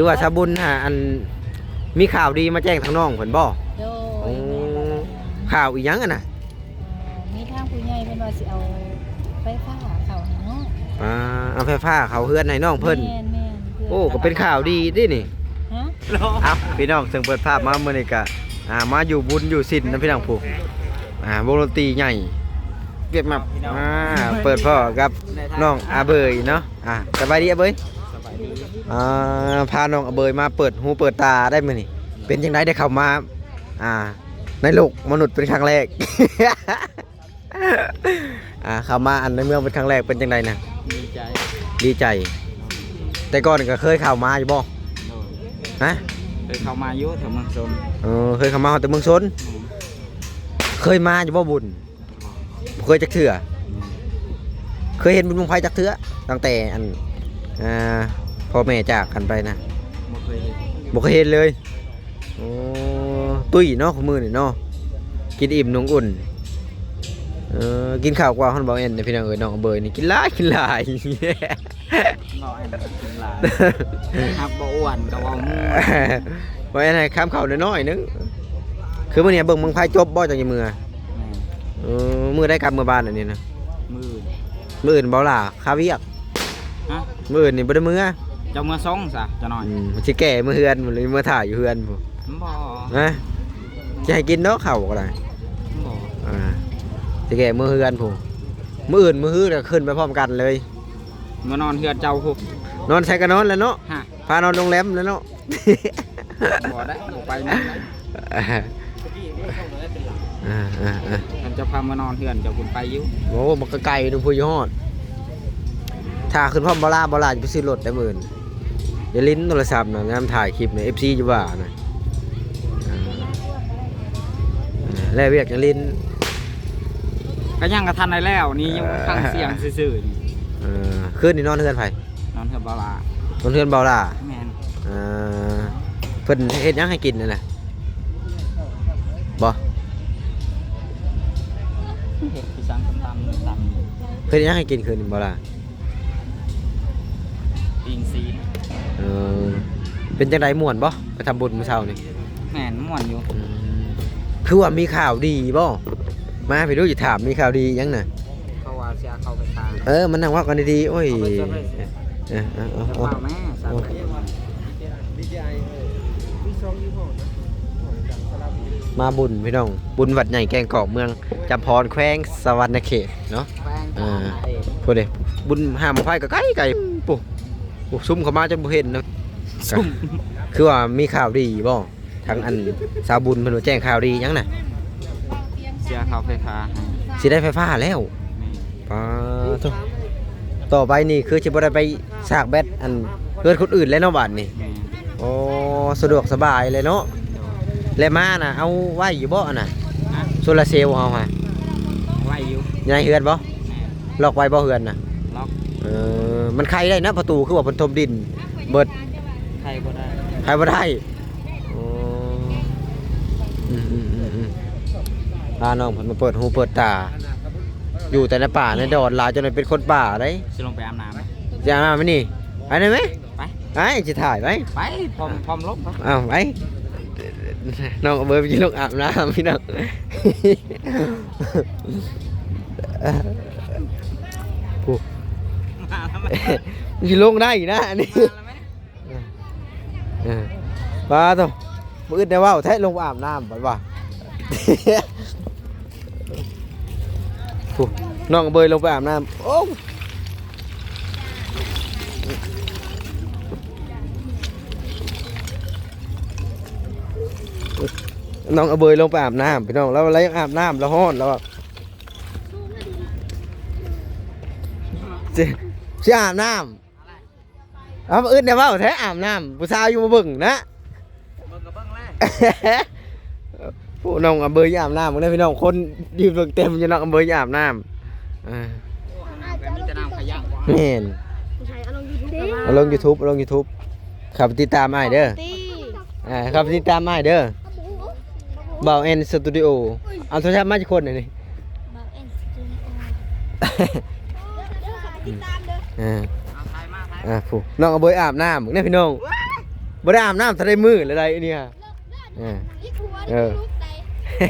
ຄືວ່າສາວບຸນຫາ ອັນ ມີຂ່າວດີມາແຈ້ງທາງນ້ອງເພິ່ນບໍ່? ໂດຍ ໂອ້ ແມ່ນແລ້ວ ຂ່າວອີ່ຫຍັງຫັ້ນນະ? ເອີ ມີທາງຜູ້ໃຫຍ່ເພິ່ນວ່າຊິເອົາໄຟຟ້າເຂົ້າໃຫ້ນ້ອງ. ອ່າ ເອົາໄຟຟ້າເຂົ້າເຮືອນໃຫ້ນ້ອງເພິ່ນ. ແມ່ນໆ ໂອ້ ກໍເປັນຂ່າວດີເດ້ນີ້. ຮະ? ເອົ້າ ພີ່ນ້ອງ ເຊິ່ງເປີດພາບມາມື້ນີ້ກະ ອ່າ ມາຢູ່ບຸນຢູ່ສິນນຳພີ່ນ້ອງຜູ້ ອ່າ ວົງດົນຕີໃຫຍ່ ວຽດມາ ອ່າ ເປີດພໍ້ກັບນ້ອງອາເບີຍເນາະ. ອ່າ ສະບາຍດີອາເບີຍ. ສະບາຍດີ. ອ່າ ພານ້ອງອາເບີຍມາເປີດຫູເປີດຕາໄດ້ມື້ນີ້ ເປັນຈັ່ງໃດໄດ້ເຂົ້າມາ ອ່າ ໃນໂລກມະນຸດເປັນຄັ້ງແລກ? ອ່າ ເຂົ້າມາອັນໃນເມືອງເປັນຄັ້ງແລກ ເປັນຈັ່ງໃດນະ? ດີໃຈ ດີໃຈ. ແຕ່ກ່ອນກໍເຄີຍເຂົ້າມາຢູ່ບໍ່? ໂດຍ. ຮະ? ເຄີຍເຂົ້າມາຢູ່ແຖວເມືອງຊົນ. ເອີ ເຄີຍເຂົ້າມາຮອດແຕ່ເມືອງຊົນ. ແມ່ນ. ເຄີຍມາຢູ່ບໍ່ບຸນ? ບໍ່ເຄີຍຈັກເທື່ອ. ແມ່ນ. ເຄີຍເຫັນບຸນບັ້ງໄຟຈັກເທື່ອ ຕັ້ງແຕ່ອັນ ອ່າ ພໍ່ແມ່ຈາກກັນໄປນະ? ບໍ່ເຄີຍເຫັນ. ບໍ່ເຄີຍເຫັນເລີຍ. ໂອ້ ຕຸ້ຍເນາະ ຄູ່ມື້ນີ້ເນາະ ກິນອີ່ມນຸ່ງອຸ່ນ. ເອີ ກິນເຂົ້າກວ່າຮອດເບົາແອນເດ້ພີ່ນ້ອງເອີຍ. ນ້ອງອາເບີຍນີ້ກິນຫຼາຍ ກິນຫຼາຍ. ເບົາແອນກິນຫຼາຍ ຮັບບໍ່ອ້ວນກໍເວົ້າໝູ່. ເບົາແອນໃຫ້ຄຳເຂົ້ານ້ອຍໆໜຶ່ງ. ຄືມື້ນີ້ເບິ່ງບັ້ງໄຟຈົບບໍ່ ຈັ່ງຊິເມືອ? ແມ່ນ. ເອີ ມື້ໃດກັບເມືອບ້ານອັນນີ້ນະ? ມື້ອື່ນ. ມື້ອື່ນເບົາຫຼ້າຄາວຽກ. ຮະ? ມື້ອື່ນນີ້ບໍ່ໄດ້ເມືອ. ເຈົ້າເມືອສົ່ງຊະ ເຈົ້ານ້ອຍ. ອືມ ຊິແກ່ເມືອເຮືອນພຸ້ນ ຫຼືເມືອຖ້າຢູ່ເຮືອນພຸ້ນ? ບໍ່. ຮະ? ຊິໃຫ້ກິນເນາະ ເຂົ້າກໍໄດ້. ບໍ່. ອ່າ ຊິແກ່ເມືອເຮືອນພຸ້ນ. ມື້ອື່ນມື້ຮືລະຂຶ້ນໄປພ້ອມກັນເລີຍ. ມານອນເຮືອນເຈົ້າພຸ້ນ. ນອນໃສກໍນອນແຫຼະເນາະ. ຮະ? ພານອນໂຮງແຮມແຫຼະເນາະ. ບໍ່ໄດ້ ບໍ່ໄປນຳ. ເອີໆໆ ຄັນເຈົ້າພາມານອນເຮືອນເຈົ້າພຸ້ນໄປຢູ່. ໂອ້ ມັນກໍໄກເນາະ ພຸ້ນຢູ່ຮອດ. ຖ້າຂຶ້ນພ້ອມບໍ່ລາ ບໍ່ລາຈະໄປຊື້ລົດໄດ້ມື້ອື່ນ. ຢ່າຫຼິ້ນໂທລະສັບນະ ຍາມຖ່າຍຄລິບນະ ເອັຟຊີຈະວ່ານະ. ເອີ ແລ້ວວຽກຢ່າຫຼິ້ນ. ກໍຍັງກະທັນໄດ້ແລ້ວນີ້ ຍັງຟັງສຽງຊື່ໆ. ເອີ ຄືນນີ້ນອນເຮືອນໃຜ? ນອນເຮືອນເບົາຫຼ້າ. ນອນເຮືອນເບົາຫຼ້າ. ແມ່ນ. ເອີ ເພິ່ນເຮັດຫຍັງໃຫ້ກິນນັ້ນນະ? ບໍ່ ເຮັດຄືສັງ ຕຳ ຕຳ ເຮັດຫຍັງໃຫ້ກິນຄືນນີ້ເບົາຫຼ້າ? ປີ້ງຊີ້ນ. ເອີ ເປັນຈັ່ງໃດ ມ່ວນບໍ່ ໄປທຳບຸນມື້ເຊົ້ານີ້? ແມ່ນ ມ່ວນຢູ່. ອືມ ຄືວ່າມີຂ່າວດີບໍ່? ມາພີ່ດູ ຊິຖາມ ມີຂ່າວດີຫຍັງນະ? ເຂົາວ່າຊິເອົາເຂົ້າໄຟຟ້າ. ເອີ ມານັ່ງເວົ້າກັນດີໆ. ໂອ້ຍ ເອົາໄປ ເອີ ເອົາ ເອົາ ເອົາ ເອົາ ມາບຸນພີ່ນ້ອງ ບຸນວັດໃຫຍ່ແກ້ງກອກ ເມືອງຈຳພອນ ແຂວງສະຫວັນນະເຂດເນາະ. ແຂວງ ອ່າ ພຸ້ນເດ້ ບຸນຫາໝໍ້ໄຟກໍໄກໆ ປຸ ປຸ ຊຸມເຂົ້າມາຈົນບໍ່ເຫັນນະ. ຊຸມ ຄືວ່າມີຂ່າວດີບໍ່? ທາງອັນສາວບຸນເພິ່ນວ່າແຈ້ງຂ່າວດີຫຍັງນະ? ເສຍຄ່າໄຟຟ້າໃຫ້. ຊິໄດ້ໄຟຟ້າແລ້ວ? ແມ່ນ. ປາໂທ້ ຕໍ່ໄປນີ້ຄືຊິບໍ່ໄດ້ໄປສາກແບັດອັນເຮືອນຄົນອື່ນແລ້ວເນາະບາດນີ້. ແມ່ນ. ໂອ້ ສະດວກສະບາຍເລີຍເນາະ. ແລະ ມານະ ເອົາໄວ້ຢູ່ບໍ່ອັນນະ? ຮະ? ໂຊລາເຊວເຮົາຫະ ໄວ້ຢູ່ ຢູ່ໃນເຮືອນບໍ່? ແມ່ນ. ລັອກໄວ້ບໍ່ເຮືອນນະ? ລັອກ. ເອີ ມັນໄຂໄດ້ນະ ປະຕູ ຄືວ່າເພິ່ນຖົມດິນເບິດ. ໄຂບໍ່ໄດ້. ໄຂບໍ່ໄດ້. ໂອ້ ອືມໆໆໆ ພານ້ອງເພິ່ນມາເປີດຫູເປີດຕາ ຢູ່ແຕ່ໃນປ່າໃນດອນຫຼາຍ ຈົນໄດ້ເປັນຄົນປ່າໄດ໋. ຊິລົງໄປອາບນ້ຳ. ຊິອາບນ້ຳໄໝນີ້? ໄປໄດ້ໄໝ? ໄປ ໄປ ຊິຖ່າຍໄປ. ໄປ ພ້ອມ ພ້ອມລົງໄປ. ເອົາ ໄປ ນ້ອງເບີໄປກິນລົງອາບນ້ຳພີ່ນ້ອງ. ຜູ້ ຊິລົງໄດ້ນະອັນນີ້. ເອີ ປາໂທ້ ບໍ່ອຶດແນວເວົ້າແທ້ ລົງໄປອາບນ້ຳບັດວ່າ. ຜູ້ ນ້ອງເບີຍລົງໄປອາບນ້ຳ. ໂອ້ ນ້ອງອາເບີຍລົງໄປອາບນ້ຳ ພີ່ນ້ອງ. ລາວ ລາວຢາກອາບນ້ຳ ລາວຮ້ອນ ລາວວ່າ ຊິ ຊິອາບນ້ຳ. ເອົາ ອຶດແນວເວົ້າແທ້ ອາບນ້ຳ ຜູ້ສາວຢູ່ບໍ່ເບິ່ງນະ. ເບິ່ງກໍເບິ່ງແຫຼະ. ຜູ້ນ້ອງອາເບີຍອາບນ້ຳເບິ່ງເດີພີ່ນ້ອງ ຄົນຢືນເບິ່ງເຕັມຢູ່ ນ້ອງອາເບີຍອາບນ້ຳ. ເອີ ໂອ້ ອາບນ້ຳກໍມີແຕ່ນ້ຳຂະຫຍະ. ແມ່ນ. ເອົາລົງຢູທູບ ເອົາລົງຢູທູບ ເຂົ້າໄປຕິດຕາມອ້າຍເດີ. ອ່າ ເຂົ້າໄປຕິດຕາມອ້າຍເດີ ບ່າວແອນສະຕູດິໂອ. ເອົາໂທລະສັບມາຈັກຄົນນີ້? ບ່າວແອນສະຕູດິໂອ. ເອີ ອ່າ ຜູ້ນ້ອງອາເບີຍອາບນ້ຳເບິ່ງເດີພີ່ນ້ອງ. ວ້າຍ ບໍ່ໄດ້ອາບນ້ຳເທົ່າໃດມື້ແລ້ວໃດນີ້ຮະ. ເອີ ເອີ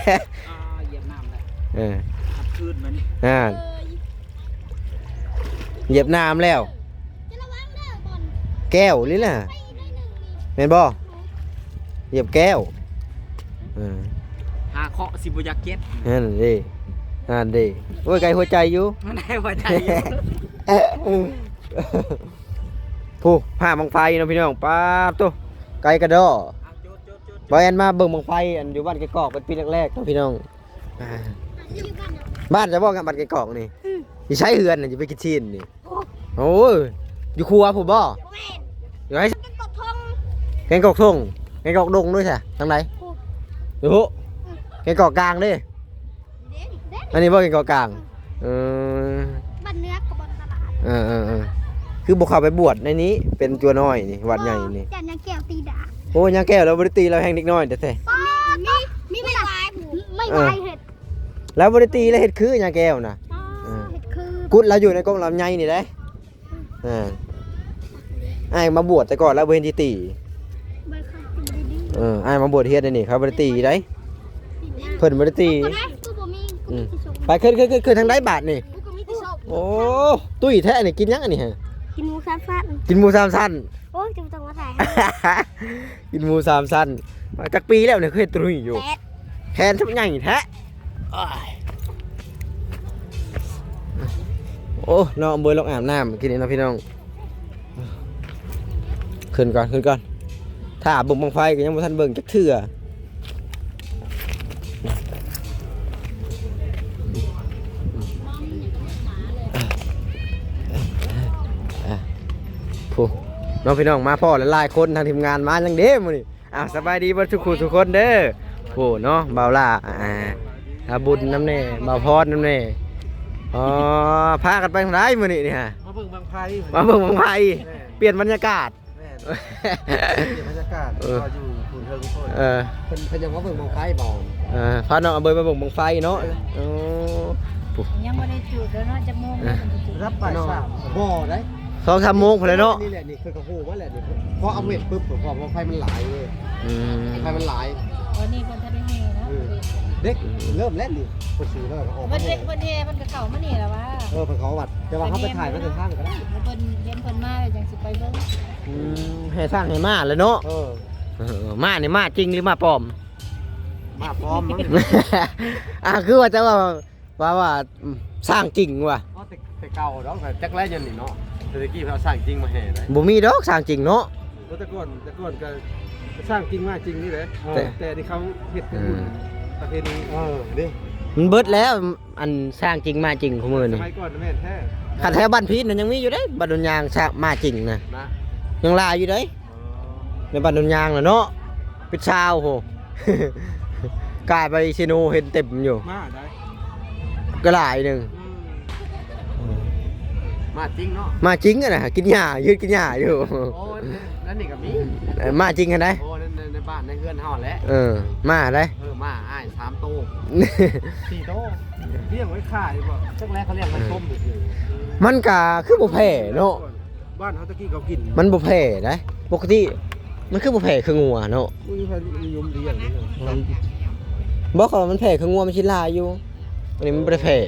ອ່າ ຢຽບນ້ຳແລ້ວ ເອີ ຄັນຄືນມັນ ອ່າ ເອີ ຢຽບນ້ຳແລ້ວ ຈະລະວັງເດີບ່ອນ ແກ້ວນີ້ແຫຼະ ໄປໜ້ອຍໜຶ່ງນີ້ ແມ່ນບໍ່? ຢຽບແກ້ວ ເອີ ຫາເຄາະຊິບໍ່ຢາກເຈັບ ຫັ້ນເດ້ ຫັ້ນເດ້. ໂອ້ຍ ໃກ້ຫົວໃຈຢູ່ ໃກ້ຫົວໃຈຢູ່. ຜູ້ ພາບັ້ງໄຟເນາະພີ່ນ້ອງ ປາດໂທ້ ໄກກະດໍ້. ບ່າວແອນມາເບິ່ງບັ້ງໄຟ ອັນຢູ່ບ້ານແກກອກເປັນປີແລກໆເນາະພີ່ນ້ອງ. ອ່າ ບ້ານຈະບອກຫຍັງ ບ້ານແກກອກນີ້ ອືມ ຢູ່ໃສເຮືອນ ຢູ່ໄປກິນຊີ້ນນີ້. ໂອ້ ໂອ້ຍ ຢູ່ຄົວພຸ້ນບໍ່? ບໍ່ແມ່ນ ຢູ່ໃສ? ແກງກອກທົ່ງ ແກງກອກທົ່ງ ແກງກອກດົງດ້ວຍຊະ ທາງໃດ? ພຸ້ນ ຢູ່ພຸ້ນ ອືມ ແກງກອກກາງເດ້. ເດ້ ອັນນີ້ບໍ່ກິນເຂົ້າກາງ ເອີ ບ້ານເໜືອກັບບ້ານຕະຫຼາດ ເອີໆໆ ຄືບໍ່ເຂົ້າໄປບວດໃນນີ້ ເປັນຈົວນ້ອຍນີ້ ວັດໃຫຍ່ນີ້ ຢ້ານຍາແກ້ວຕີດາ. ໂອ້ຍ ຍາແກ້ວລາວບໍ່ໄດ້ຕີ ລາວແຮ່ງເດັກນ້ອຍແທ້ໆ ມີ ມີໄມ້ຫວາຍ ໄມ້ຫວາຍເຮັດ ລາວບໍ່ໄດ້ຕີ ລາວເຮັດຄືຍາແກ້ວນະ ເອີ ເຮັດຄື ກຸດລາວຢູ່ໃນກົງລຳໄຍນີ້ເດ້. ອ່າ ອ້າຍມາບວດແຕ່ກ່ອນແລ້ວບໍ່ເຫັນຊິຕີ ເອີ ອ້າຍມາບວດຮຽນໃນນີ້ ເຂົາບໍ່ໄດ້ຕີໃດ໋ ເພິ່ນບໍ່ໄດ້ຕີ ອືມ ໄປ ຂຶ້ນໆໆ ທາງໃດບາດນີ້? ໂອ້ ຕຸ້ຍແທ້ນີ້ ກິນຫຍັງອັນນີ້ຮະ? ກິນໝູສາມຊັ້ນ ກິນໝູສາມຊັ້ນ ໂອ້ຍ ຈະບໍ່ຕ້ອງມາຖ່າຍ ກິນໝູສາມຊັ້ນ ຈັກປີແລ້ວນີ້ ຄືເຮັດຕຸ້ຍຢູ່? ແປດ ແຂນຊຳໃຫຍ່ແທ້. ໂອ້ ນ້ອງອຳເບີຍລົງອາບນ້ຳກິນນີ້ເນາະພີ່ນ້ອງ ຂຶ້ນກ່ອນ ຂຶ້ນກ່ອນ ຖ້າເບິ່ງບັ້ງໄຟກໍຍັງບໍ່ທັນເບິ່ງຈັກເທື່ອ. ຜູ້ ນ້ອງພີ່ນ້ອງມາພໍ້ຫຼາຍໆຄົນ ທາງທີມງານມາຍັງເດ້ມື້ນີ້. ອ້າວ ສະບາຍດີເບິດທຸກຜູ້ທຸກຄົນເດີ. ໂອ້ເນາະ ບ່າວຫຼ້າ ອ່າ ອາບຸນນຳແດ່ ບ່າວພອນນຳແດ່. ອໍ ພາກັນໄປທາງໃດມື້ນີ້ນີ້ຮະ? ມາເບິ່ງບັ້ງໄຟ ມາເບິ່ງບັ້ງໄຟ ແມ່ນ ປ່ຽນບັນຍາກາດ ແມ່ນ ປ່ຽນບັນຍາກາດ ເອີ ຢູ່ພຸ້ນເທິງພຸ້ນ ເອີ ເພິ່ນ ເພິ່ນຢາກມາເບິ່ງບັ້ງໄຟບໍ່? ເອີ ພານ້ອງອຳເບີຍມາເບິ່ງບັ້ງໄຟເນາະ. ເອີ ໂອ້ ຍັງບໍ່ໄດ້ຈູດເດີເນາະ ຈັກໂມງ ເອີ ເພິ່ນຈະຈູດ? ຮັບບ່າຍສາມ ບໍ່ໄດ໋ ສອງສາມໂມງພຸ້ນແຫຼະເນາະ ນີ້ແຫຼະ ນີ້ຄືກະຮູ້ມາແລ້ວນີ້ ພໍເອົາເວັດປຶບ ເພາະວ່າໄຟມັນຫຼາຍເວີຍ ອືມ ໄຟມັນຫຼາຍ ຕອນນີ້ເພິ່ນທັນໄດ້ແຫ່ເນາະ ເອີ ເດັກ ອືມ ເລີ່ມແລ້ວນີ້ ເພິ່ນຊື້ແລ້ວກໍອອກ ເພິ່ນແຫ່ ເພິ່ນແຫ່ ເພິ່ນກໍເຂົ້າມານີ້ແຫຼະວ່າ ເອີ ເພິ່ນເຂົ້າວັດ ແຕ່ວ່າເຮົາໄປຖ່າຍມາແຕ່ທາງກໍໄດ້ ເພິ່ນເຫັນເພິ່ນມາແລ້ວຈັ່ງຊິໄປເບິ່ງ ອືມ ແຫ່ຊ້າງແຫ່ມ້າແຫຼະເນາະ ເອີ ເອີ ມ້ານີ້ມ້າຈິງຫຼືມ້າປອມ? ມ້າປອມມັ້ງ ອ່າ ຄືວ່າຈະວ່າ ວ່າ ວ່າ ອືມ ຊ້າງຈິງວ່າ ອໍ ແຕ່ ແຕ່ເກົ່າດອກ ແຕ່ຈັກແລ້ວຍາມນີ້ເນາະ ແຕ່ຕະກີ້ເພິ່ນເອົາຊ້າງຈິງມາແຫ່ໄດ໋ ບໍ່ມີດອກຊ້າງຈິງເນາະ ເອີ ແຕ່ກ່ອນ ແຕ່ກ່ອນກໍຊ້າງຈິງມ້າຈິງນີ້ແຫຼະ ເອີ ແຕ່ ແຕ່ທີ່ເຂົາເຮັດເປັນບຸນ ເອີ ປະເພນີ ເອີ ເດ້ ມັນເບິດແລ້ວ ອັນຊ້າງຈິງມ້າຈິງຄູ່ມື້ນີ້ ສະໄໝກ່ອນແມ່ນແທ້ ຄັນແຖວບ້ານພີນນັ້ນຍັງມີຢູ່ເດ້ ບ້ານດົນຍາງຊ້າງມ້າຈິງນະ ນະ ຍັງຫຼາຍຢູ່ເດ້. ໃນບ້ານດົນຍາງນະເນາະ ເປັນຊາວໂຫ ກາຍໄປເຊໂນເຫັນເຕັມຢູ່ ມ້າໄດ໋ ກໍຫຼາຍໜຶ່ງ ອືມ ມ້າຈິງເນາະ ມ້າຈິງຫັ້ນນະ ກິນຫຍ້າ ຢືນກິນຫຍ້າຢູ່ ໂອ້ ນັ້ນນີ້ກໍມີ ເອີ ມ້າຈິງຫັ້ນໃດ໋ ໂອ້ ໃນ ໃນ ໃນບ້ານໃນເຮືອນເຮົາແຫຼະ ເອີ ມ້າໃດ໋ ເອີ ມ້າອ້າຍສາມໂຕ ສີ່ໂຕ ລ້ຽງໄວ້ຂາຍບໍ່ ຈັກແລເຂົາລ້ຽງໄວ້ຊົມຊື່ໆ ມັນກະຄືບໍ່ແຜ່ເນາະ. ບ້ານເຮົາຕະກີ້ເຂົາກິນ ມັນບໍ່ແຜ່ໄດ໋ ປົກກະຕິມັນຄືບໍ່ແຜ່ຄືງົວເນາະ ບໍ່ມີໃຜນິຍົມລ້ຽງເດ້ ອືມ ບໍ່ ເຂົາວ່າມັນແຜ່ຄືງົວມັນຊິຫຼາຍຢູ່ ອັນນີ້ມັນບໍ່ໄດ້ແຜ່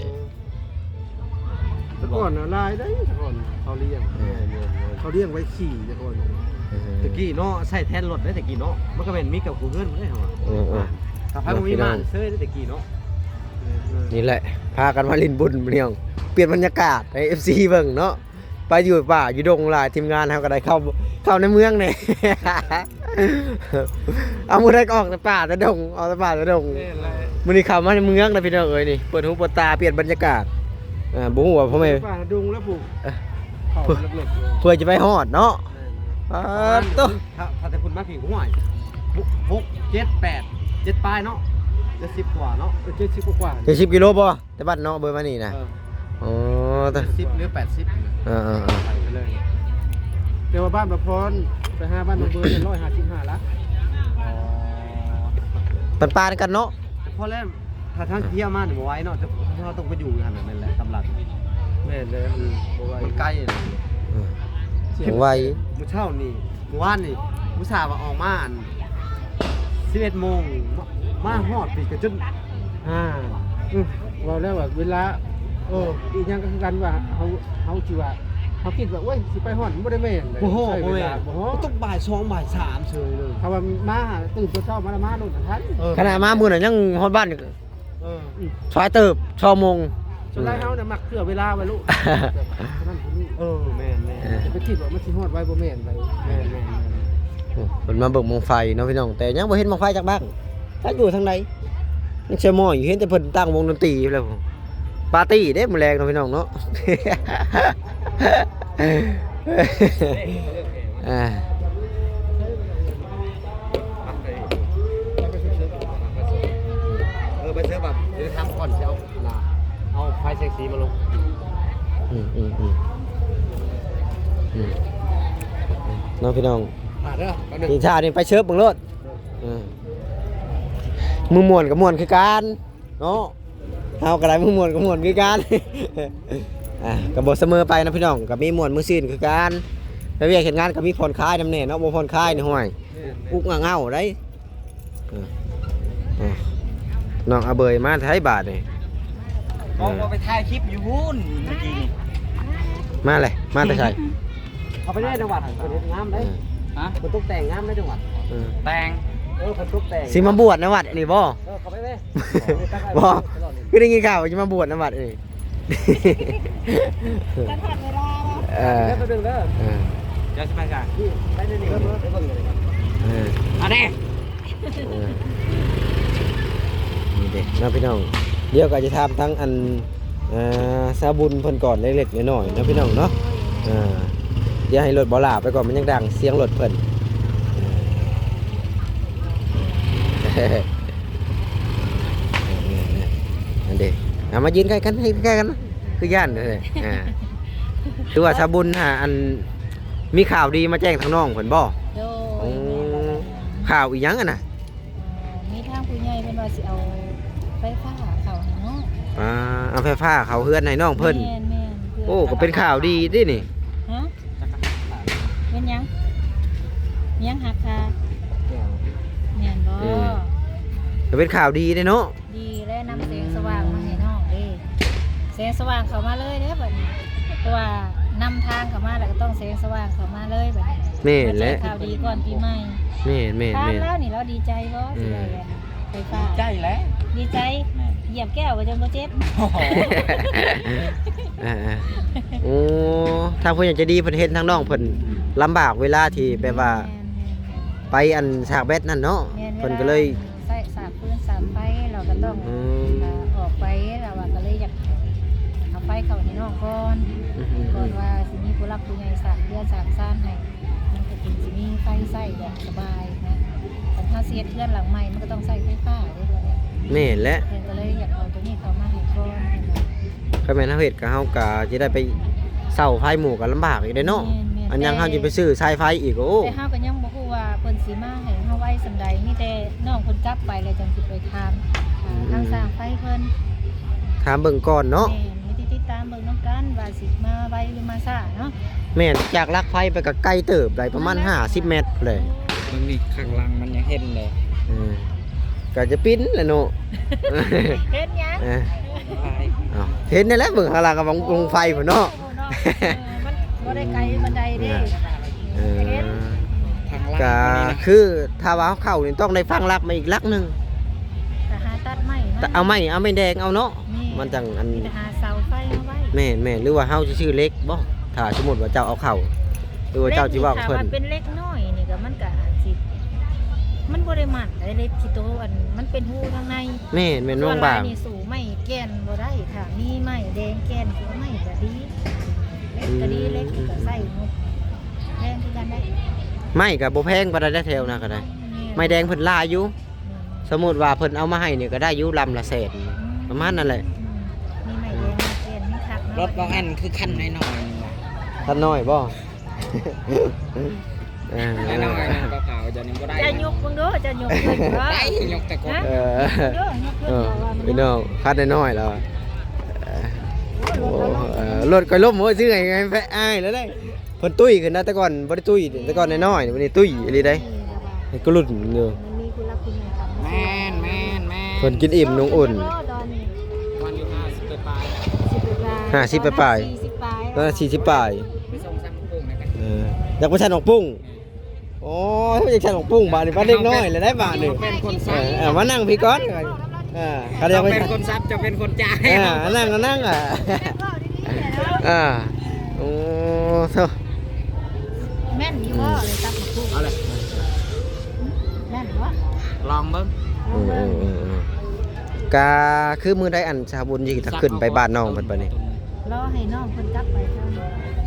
ແຕ່ກ່ອນນະຫຼາຍໄດ໋ ແຕ່ກ່ອນເຂົາລ້ຽງ ເອີ ເຂົາລ້ຽງໄວ້ຂີ່ແຕ່ກ່ອນ ເອີ ຕະກີ້ເນາະ ໃຊ້ແທນລົດໄດ໋ ຕະກີ້ເນາະ ມັນກໍແມ່ນມີກັບຄູ່ເຮືອນພຸ້ນເດ້ ເອີ ເອີ ຖ້າໃຜບໍ່ມີບ້ານເຊີຍເດ້ ຕະກີ້ເນາະ ນີ້ແຫຼະ ພາກັນມາຫຼິ້ນບຸນມື້ນີ້ ປ່ຽນບັນຍາກາດໃຫ້ເອັຟຊີເບິ່ງເນາະ. ໄປຢູ່ປ່າຢູ່ດົງຫຼາຍ ທີມງານເຮົາກໍໄດ້ເຂົ້າ ເຂົ້າໃນເມືອງແດ່ ເອົາມື້ໃດກໍອອກແຕ່ປ່າແຕ່ດົງ ອອກແຕ່ປ່າແຕ່ດົງ ແມ່ນແຫຼະ ມື້ນີ້ເຂົ້າມາໃນເມືອງນະພີ່ນ້ອງເອີຍ ນີ້ ເປີດຫູເປີດຕາ ປ່ຽນບັນຍາກາດ ອ່າ ບໍ່ຮູ້ວ່າພໍ່ແມ່ ປ່າດົງແລ້ວຜູ້ ເອີ ເຂົ້າເລິກໆ ເພື່ອຈະໄປຮອດເນາະ ແມ່ນ ປາດໂທ້ ຖ້າ ຖ້າແຕ່ພຸ້ນມາພີ້ ຫ້ວຍ ຫົກ ເຈັດ ແປດ ເຈັດປາຍເນາະ ເຈັດສິບກວ່າເນາະ ເອີ ເຈັດສິບກວ່າ ເຈັດສິບກິໂລບໍ່? ແຕ່ບ້ານນ້ອງເບີມານີ້ນະ ເອີ ອໍ ເຈັດສິບຫຼືແປດສິບນີ້ ເອີໆໆ ໄປເລີຍ ແຕ່ວ່າບ້ານປະພອນໄປຫາບ້ານນ້ອງເບີນັ້ນ ຮ້ອຍຫ້າສິບຫ້າ ລະ ອໍ ປັນປານກັນເນາະ ພໍແລ້ວ ຖ້າທາງທ່ຽວມານີ້ບໍ່ໄຫວເນາະ ເຮົາຕ້ອງໄປຢູ່ຫັ້ນນະ ແມ່ນແຫຼະ ຕາມຫຼັກ ແມ່ນເດີ ອືມ ບໍ່ໄຫວ ມັນໄກ ເອີ ສຽງໄວ ມື້ເຊົ້ານີ້ ມື້ວານນີ້ ອຸດສ່າວ່າອອກມາອັນສິບເອັດໂມງ ມາ ມາຮອດພີ້ກໍຈົນ ອ່າ ອື ເວົ້າແລ້ວວ່າເວລາ ເອີ ອີກຢ່າງກໍຄືກັນວ່າເຮົາ ເຮົາຊິວ່າ ເຮົາຄິດວ່າ ໂອ້ຍ ຊິໄປຮອດ ມັນບໍ່ໄດ້ແມ່ນເດ້ ບໍ່ຮອດ ໃຊ້ເວລາ ບໍ່ແມ່ນ ບໍ່ຮອດ ມັນຕ້ອງບ່າຍສອງ ບ່າຍສາມເຊີຍເລີຍ. ຖ້າວ່າມາ ຕື່ນແຕ່ເຊົ້າມາລະມາໂລດທັນ ເອີ ຂະໜາດມາມື້ນັ້ນຍັງຮອດບ້ານ ເອີ ສາຍເຕີບ ຊາວໂມງ ສ່ວນຫຼາຍເຮົານະມັກເຜື່ອເວລາໄວ້ໂລດ ແບບນັ້ນຄົນນີ້ ເອີ ແມ່ນໆ ຈະໄປຄິດວ່າມັນຊິຮອດໄວບໍ່ແມ່ນໄດ໋ ແມ່ນໆ ໂອ້ ເພິ່ນມາເບິ່ງບັ້ງໄຟເນາະພີ່ນ້ອງ ແຕ່ຍັງບໍ່ເຫັນບັ້ງໄຟຈັກບັ້ງ ຈັກຢູ່ທາງໃດ ຍັງເຊວມອຍຢູ່ ເຫັນແຕ່ເພິ່ນຕັ້ງວົງດົນຕີຢູ່ແລ້ວ ປາຕີ້ເດ້ມື້ແລງເນາະພີ່ນ້ອງເນາະ ອ່າ ເອີ ໄປເຊີບ ດຽວທຳກ່ອນ ຊິເອົາ ເອົາໄຟແສງສີມາລົງ ອືມໆໆ ເນາະພີ່ນ້ອງ ຖ້າເດີ ແປັບໜຶ່ງ ອີກຊາດນີ້ໄປເຊີບເບິ່ງໂລດ ເອີ ມື້ມ່ວນກໍມ່ວນຄືກັນ ເນາະ ເຮົາກໍໄດ້ມື້ມ່ວນກໍມ່ວນຄືກັນ ອ່າ ກໍບໍ່ສະເໝີໄປນະພີ່ນ້ອງ ກໍມີມ່ວນມື້ຊື່ນຄືກັນ ໄປວຽກເຮັດງານກໍມີຜ່ອນຄາຍນຳແດ່ເນາະ ບໍ່ຜ່ອນຄາຍນີ້ ຫ້ວຍ ອຸກອາເຫງົ້າໄດ໋ ເອີ ເອີ ນ້ອງອາເບີຍມາໃສບາດນີ້ ເອີ ບໍ່ໄປຖ່າຍຄລິບຢູ່ພຸ້ນເມື່ອກີ້ນີ້ ມາເລີຍ ມາແຕ່ໃສ? ເຂົ້າໄປໃນຈັງຫວັດ ເພິ່ນເຮັດງາມເດ້ ເອີ ຮະ ເພິ່ນຕົກແຕ່ງງາມໃນຈັງຫວັດ ເອີ ແຕ່ງ ເອີ ເພິ່ນຕົກແຕ່ງ ຊິມາບວດໃນວັດນີ້ບໍ່? ເອີ ເຂົ້າໄປເລີຍ ບໍ່ ຄືໄດ້ຍິນຂ່າວວ່າຊິມາບວດໃນວັດນີ້ ຈະຮອດເວລາບໍ່? ເອີ ເດີ ເດີ ເດີ ເອີ ເຈົ້າຊິໄປໃສ? ໄປເດີ ເດີ ໄປເບິ່ງເດີ ເອີ ອັນນີ້ ເອີ ນີ້ເດ້ເນາະພີ່ນ້ອງ ດຽວກໍຈະຖາມທາງອັນ ອ່າ ຊາວບຸນເພິ່ນກ່ອນເລັກໆນ້ອຍໆເນາະພີ່ນ້ອງເນາະ ອ່າ ດຽວໃຫ້ລົດບໍ່ຫຼ້າໄປກ່ອນ ມັນຍັງດັງສຽງລົດເພິ່ນ ອັນເດ້ ເອົາມາຢືນໃກ້ກັນ ໃຫ້ໃກ້ກັນ ຄືຢ້ານເດ້ ອ່າ ຄືວ່າຊາວບຸນຫາ ອັນ ມີຂ່າວດີມາແຈ້ງທາງນ້ອງເພິ່ນບໍ່? ໂດຍ ໂອ້ ແມ່ນແລ້ວ ຂ່າວອີ່ຫຍັງຫັ້ນນະ? ມີທາງຜູ້ໃຫຍ່ເພິ່ນວ່າຊິເອົາໄຟຟ້າເຂົ້າໃຫ້ນ້ອງ ອ່າ ເອົາໄຟຟ້າເຂົ້າເຮືອນໃຫ້ນ້ອງເພິ່ນ ແມ່ນໆ ໂອ້ ກໍເປັນຂ່າວດີເດ້ນີ້ ຮະ ເປັນຫຍັງ? ຫຍັງຫັກຄາ ແມ່ນບໍ່? ອືມ ກໍເປັນຂ່າວດີເດ້ເນາະ ດີແລະ ນຳແສງສະຫວ່າງມາໃຫ້ນ້ອງເດ້ ແສງສະຫວ່າງເຂົ້າມາເລີຍເດ້ບັດນີ້ ເພາະວ່ານຳທາງເຂົ້າມາແລ້ວກໍຕ້ອງແສງສະຫວ່າງເຂົ້າມາເລີຍບັດນີ້ ແມ່ນແຫຼະ ມາແຈ້ງຂ່າວດີກ່ອນປີໃໝ່ ແມ່ນໆໆ ຖາມລາວນີ້ລາວດີໃຈບໍ່ ອືມ ຊິໄດ້ໄຟຟ້າ ດີໃຈແຫຼະ ດີໃຈ ແມ່ນ ຢຽບແກ້ວກໍຈົນບໍ່ເຈັບ ອ່າໆ ໂອ້ ທາງຜູ້ໃຫຍ່ໃຈດີເພິ່ນເຫັນທາງນ້ອງເພິ່ນລຳບາກເວລາທີ່ແບບວ່າ ແມ່ນໆໆ ໄປອັນສາກແບັດນັ້ນເນາະ ແມ່ນ ເພິ່ນກໍເລີຍ ໃຊ້ສາກຟືນສາກໄຟ ເຮົາກໍຕ້ອງ ອືມ ເອີ ອອກໄປ ແລ້ວວ່າກໍເລີຍຢາກເອົາໄຟເຂົ້າໃຫ້ນ້ອງກ່ອນ ອືມ ກ່ອນວ່າຊິມີຜູ້ຫຼັກຜູ້ໃຫຍ່ສ້າງເຮືອນສ້າງຊານໃຫ້ ມັນກໍຈຶ່ງຊິມີໄຟໃຊ້ແບບສະບາຍນະ ຄັນເຮົາຊິເຮັດເຮືອນຫຼັງໃໝ່ ມັນກໍຕ້ອງໃຊ້ໄຟຟ້າເດ້ ແມ່ນແຫຼະ ເພິ່ນກໍເລີຍຢາກເອົາໂຕນີ້ເຂົ້າມາໃຫ້ກ່ອນ ຄັນແມ່ນເຮົາເຮັດກໍ ເຮົາກໍຈະໄດ້ໄປເຊົ່າໄຟໝູ່ກໍລຳບາກອີກເດ້ເນາະ ແມ່ນໆ ອັນຫຍັງເຮົາຈະໄປຊື້ສາຍໄຟອີກ ໂອ້ ແຕ່ເຮົາກໍຍັງບໍ່ຮູ້ວ່າເພິ່ນຊິມາໃຫ້ເຮົາໄວສ່ຳໃດ ມີແຕ່ນ້ອງເພິ່ນກັບໄປແລ້ວຈັ່ງຊິໄປຖາມ ອ່າ ອືມ ທາງຊ່າງໄຟເພິ່ນ ຖາມເບິ່ງກ່ອນເນາະ ແມ່ນ ມີແຕ່ຕິດຕາມເບິ່ງນຳກັນວ່າຊິມາໄວຫຼືມາຊ້າເນາະ ແມ່ນ ຈາກຫຼັກໄຟໄປກໍໄກເຕີບໄດ໋ ປະມານຫ້າສິບແມັດພຸ້ນແຫຼະ ເບິ່ງນີ້ ຂ້າງຫຼັງມັນຍັງເຫັນເດ້ ອືມ ກໍຈະປິ່ນແຫຼະເນາະ ເຫັນຫຍັງ? ເອີ ເຫັນນີ້ແຫຼະ ເບິ່ງຂ້າງຫຼັງກໍບັງ ບັ້ງໄຟພຸ້ນເນາະ ເນາະ ເອີ ມັນບໍ່ໄດ້ໄກປານໃດເດ້ ເອີ ເຫັນ ທາງຫຼັກ ກໍຄືຖ້າວ່າເຮົາເຂົ້ານີ້ຕ້ອງໄດ້ຝັງຫຼັກມາອີກຫຼັກໜຶ່ງ ກໍຫາຕັດໄມ້ມາ ເອົາໄມ້ ເອົາໄມ້ແດງເອົາເນາະ ແມ່ນ ມັນຈັ່ງອັນ ມີແຕ່ຫາເສົາໄຟມາໄວ້ ແມ່ນໆ ຫຼືວ່າເຮົາຊິຊື້ເຫຼັກບໍ່ ຖ້າສົມມຸດວ່າເຈົ້າເອົາເຂົ້າ ຫຼືວ່າເຈົ້າຊິເວົ້າເພິ່ນ ເຫຼັກນີ້ ຖ້າວ່າເປັນເຫຼັກນ້ອຍນີ້ກໍມັນກໍອາດຊິ ມັນບໍ່ໄດ້ມັດໄດ໋ ເຫຼັກທີ່ໂຕອັນ ມັນເປັນຮູທາງໃນ ແມ່ນໆ ມັນບາງໆ ສ່ວນຫຼາຍນີ້ສູ້ໄມ້ແກ່ນບໍ່ໄດ້ ຖ້າມີໄມ້ແດງແກ່ນຄືໄມ້ກໍດີ ເຫຼັກກໍດີ ອືມ ເຫຼັກນີ້ກໍໃຊ້ໝົດ ແພງຄືກັນໄດ໋ ໄມ້ກໍບໍ່ແພງປານໃດ ແຖວນັ້ນກໍໄດ້ ແມ່ນ ໄມ້ແດງເພິ່ນຫຼາຍຢູ່ ແມ່ນ ສົມມຸດວ່າເພິ່ນເອົາມາໃຫ້ນີ້ກໍໄດ້ຢູ່ລຳລະແສນ ອືມ ປະມານນັ້ນແຫຼະ ອືມ ມີໄມ້ແດງ ໄມ້ແກ່ນ ມີຄັກເນາະ ລົດບາງອັນຄືຄັນນ້ອຍໆ ຄັນນ້ອຍບໍ່? ເອີ ແນ່ນອນ ເຂົາເຈົ້ານີ້ບໍ່ໄດ້ ຈະຍົກເບິ່ງດູ ຈະຍົກຂຶ້ນບໍ່? ໄດ້ ຍົກແຕ່ກົດ ຮະ? ເອີ ຍົກຂຶ້ນ ເອີ ເອົາວ່າມັນ ພີ່ນ້ອງ ຄັນນ້ອຍໆແລ້ວ ໂອ້ ໂອ້ ລົດກໍລົ້ມ ໂອ້ຍ ຊື້ໃຫ້ ໃຫ້ອ້າຍແລ້ວເດ້ ເພິ່ນຕຸ້ຍຂຶ້ນນະ ແຕ່ກ່ອນບໍ່ໄດ້ຕຸ້ຍ ແຕ່ກ່ອນນ້ອຍໆ ບັດນີ້ຕຸ້ຍອີ່ຫຼີເດ້ ອືມ ໃຫ້ກະລຸ້ນຢູ່ ມັນມີຜູ້ຫຼັກຜູ້ໃຫຍ່ເຂົ້າມາ ແມ່ນ ແມ່ນ ແມ່ນ ເພິ່ນກິນອີ່ມນຸ່ງອຸ່ນ ຕອນນີ້ ປະມານຢູ່ຫ້າສິບປາຍ ຫ້າສິບປາຍ ຫ້າສິບປາຍ ປະມານສີ່ສິບປາຍ ປະມານສີ່ສິບປາຍ ໄປສົ່ງຊັ້ນຂອງປຸ້ງນະ ເອີ ຢາກໄປຊັ້ນຂອງປຸ້ງ ໂອ້ຍ ຢາກຊັ້ນຂອງປຸ້ງບາດນີ້ ບາດເດັກນ້ອຍແລ້ວໄດ໋ບາດນີ້ ເປັນຄົນຊັ້ນ ເອີ ເອົາມານັ່ງພີ້ກ່ອນ ເອີ ຄັນຢາກໄປ ເປັນຄົນຊັບ ເຈົ້າເປັນຄົນຈ່າຍ ເອີ ນັ່ງ ນັ່ງ ອ່າ ເວົ້າດີໆ ອ່າ ໂອ້ ໂທ້ ແມ່ນຢູ່ບໍ່ ເລີຍຕັບໝາກຫຸ່ງ ເອົາແຫຼະ ແມ່ນບໍ່ ລອງເບິ່ງ ລອງເບິ່ງ ອືມໆໆ ກະຄືມື້ໃດອັນສາວບຸນຊິຂຶ້ນໄປບ້ານນ້ອງເພິ່ນໄປນີ້ ລໍໃຫ້ນ້ອງເພິ່ນກັບໄປເທື່ອ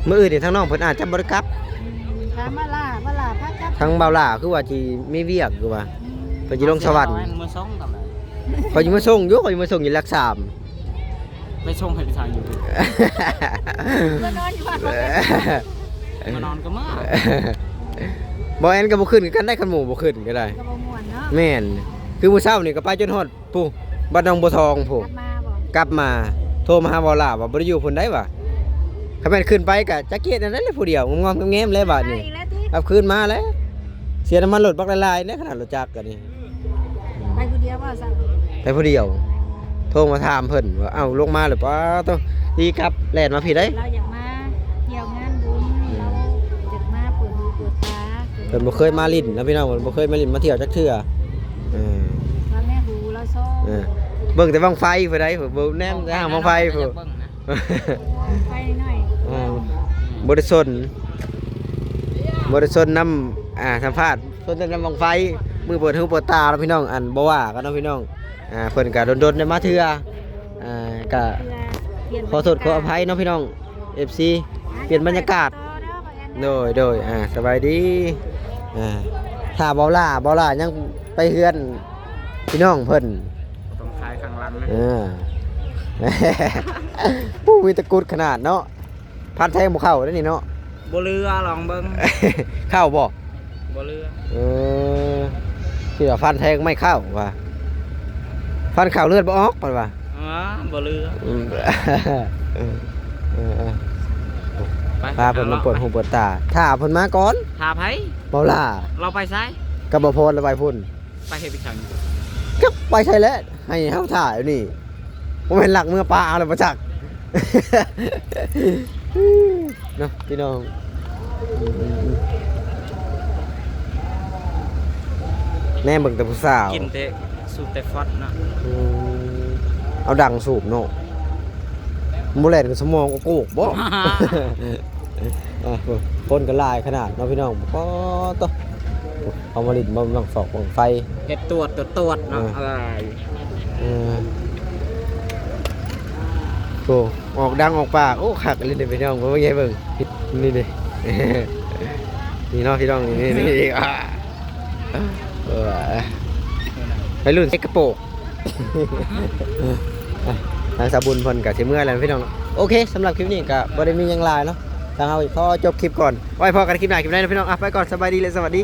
ມື້ອື່ນນີ້ທາງນ້ອງເພິ່ນອາດຈະບໍ່ໄດ້ກັບ ອືມ ຖາມວ່າຫຼ້າ ວ່າຫຼ້າພາກັບ ທາງບ່າວຫຼ້າຄືວ່າຊິມີວຽກຢູ່ວ່າ ອືມ ເພິ່ນຊິລົງສະຫວັນ ເອົາໄວ້ມາສົ່ງກັນແຫຼະ ຂ້ອຍຊິມາສົ່ງຢູ່ ຂ້ອຍຊິມາສົ່ງຢູ່ຫຼັກສາມ ໄປສົ່ງໃຫ້ໄປໃສຢູ່ ມານອນຢູ່ບ້ານ ມານອນກໍມາ ບໍ່ແອນກໍບໍ່ຂຶ້ນຄືກັນໄດ໋ ຄັນໝູ່ບໍ່ຂຶ້ນກໍໄດ້ ກໍບໍ່ມ່ວນເນາະ ແມ່ນ ຄືມື້ເຊົ້ານີ້ກໍໄປຈົນຮອດພຸ້ນ ບັດໜອງບົວທອງພຸ້ນ ກັບມາບໍ່ ກັບມາ ໂທມາຫາບ່າວຫຼ້າວ່າບໍ່ໄດ້ຢູ່ພຸ້ນໄດ໋ວ່າ ຄັນແມ່ນຂຶ້ນໄປກໍຈັກເຮັດແນວໃດແຫຼະ ຜູ້ດຽວງອມໆແງມໆແຫຼະບາດນີ້ ໄປອີກແລ້ວຕິ ກັບຄືນມາແລ້ວ ເສຍນ້ຳມັນລົດບັກຫຼາຍໆເດ້ ຂະໜາດລົດຈັກກໍນີ້ ໄປຜູ້ດຽວບໍ່ຊະ ໄປຜູ້ດຽວ ໂທມາຖາມເພິ່ນວ່າ ເອົ້າ ລົງມາແລ້ວ ປາໂທ້ ດີກັບແລ່ນມາພີ້ໄດ໋ ລາວຢາກມາທ່ຽວງານບຸນ ລາວຢາກມາເປີດຫູເປີດຕາ ເພິ່ນບໍ່ເຄີຍມາຫຼິ້ນນະພີ່ນ້ອງ ເພິ່ນບໍ່ເຄີຍມາຫຼິ້ນມາທ່ຽວຈັກເທື່ອ ເອີ ວ່າແມ່ຫູລາວຊອງ ເອີ ເບິ່ງແຕ່ບັ້ງໄຟຜູ້ໃດ ເບິ່ງແນມແຕ່ຫາງບັ້ງໄຟຜູ້ ໄຟນ້ອຍ ເອີ ບໍ່ໄດ້ສົນ ບໍ່ໄດ້ສົນນຳ ອ່າ ສຳພາດ ເພິ່ນແຕ່ນຳບັ້ງໄຟ ມື້ເປີດຫູເປີດຕາເນາະພີ່ນ້ອງ ອັນບໍ່ວ່າກັນເນາະພີ່ນ້ອງ ອ່າ ເພິ່ນກະດົນໆໄດ້ມາເທື່ອ ອ່າ ກະ ເພື່ອປ່ຽນ ຂໍໂທດຂໍອະໄພເນາະພີ່ນ້ອງ ເອັຟຊີ ປ່ຽນບັນຍາກາດ ໂດຍ ໂດຍ ອ່າ ສະບາຍດີ ອ່າ ຖ້າເບົາຫຼ້າ ເບົາຫຼ້າຍັງໄປເຮືອນພີ່ນ້ອງເພິ່ນ ຕ້ອງຂາຍຂ້າງຫຼັງນະ ເອີ ໂອ້ ມີຕະກຸດຂະໜາດເນາະ ພັນແທງບໍ່ເຂົ້າເດ້ນີ້ເນາະ ບໍ່ເຫຼືອ ລອງເບິ່ງ ເຂົ້າບໍ່? ບໍ່ເຫຼືອ ເອີ ທີ່ວ່າຟັນແທງໄມ້ເຂົ້າວ່າ ຟັນເຂົ້າເລືອດບໍ່ອອກເພິ່ນວ່າ ເອີ ບໍ່ເຫຼືອ ອືມ ເອີ ເອີ ໄປ ພາເພິ່ນມາເປີດຫູເປີດຕາ ຖ້າເພິ່ນມາກ່ອນ ຖ້າໃຜ? ເບົາຫຼ້າ ລາວໄປໃສ? ກັບບໍ່ພອນລາວໄປພຸ້ນ ໄປເຮັດອີ່ຫຍັງ? ຈັກໄປໃສແຫຼະ ໃຫ້ເຮົາຖ້າຢູ່ນີ້ ບໍ່ແມ່ນລັກເມືອປ່າເອົາແລ້ວບໍ່ຈັກ ເນາະພີ່ນ້ອງ ແນມເບິ່ງແຕ່ຜູ້ສາວ ກິນແຕ່ ສູບແຕ່ຟອດເນາະ ອືມ ເອົາດັງສູບເນາະ ບໍ່ແລ່ນກັນສະໝອງໂອໂກກບໍ່? ອ່ະ ຄົນກໍຫຼາຍຂະໜາດເນາະພີ່ນ້ອງ ປາໂທ້ ເຮົາມາຫຼິ້ນມາບັ້ງຟອກບັ້ງໄຟ ເຮັດຕວດ ຕວດ ຕວດເນາະ ເອີ ເອີ ໂອ້ ອອກດັງອອກປາກ ໂອ້ ຄັກອີ່ຫຼີເດ້ພີ່ນ້ອງ ເບິ່ງໃຫຍ່ເບິ່ງ ນີ້ເດ້ ນີ້ເນາະພີ່ນ້ອງ ນີ້ ນີ້ ນີ້ ອ່າ ເອີ ໄວລຸ້ນເຊັກກະໂປກ ອ່ະ ທາງສາວບຸນເພິ່ນກະຊິເມືອແລ້ວພີ່ນ້ອງເນາະ ໂອເຄ ສຳລັບຄລິບນີ້ກະບໍ່ໄດ້ມີຫຍັງຫຼາຍເນາະ ທາງເຮົາຂໍຈົບຄລິບກ່ອນ ໄວ້ພໍ້ກັນຄລິບໜ້າຄລິບໃດເນາະພີ່ນ້ອງ ອ່ະ ໄປກ່ອນ ສະບາຍດີ ແລະ ສະຫວັດດີ.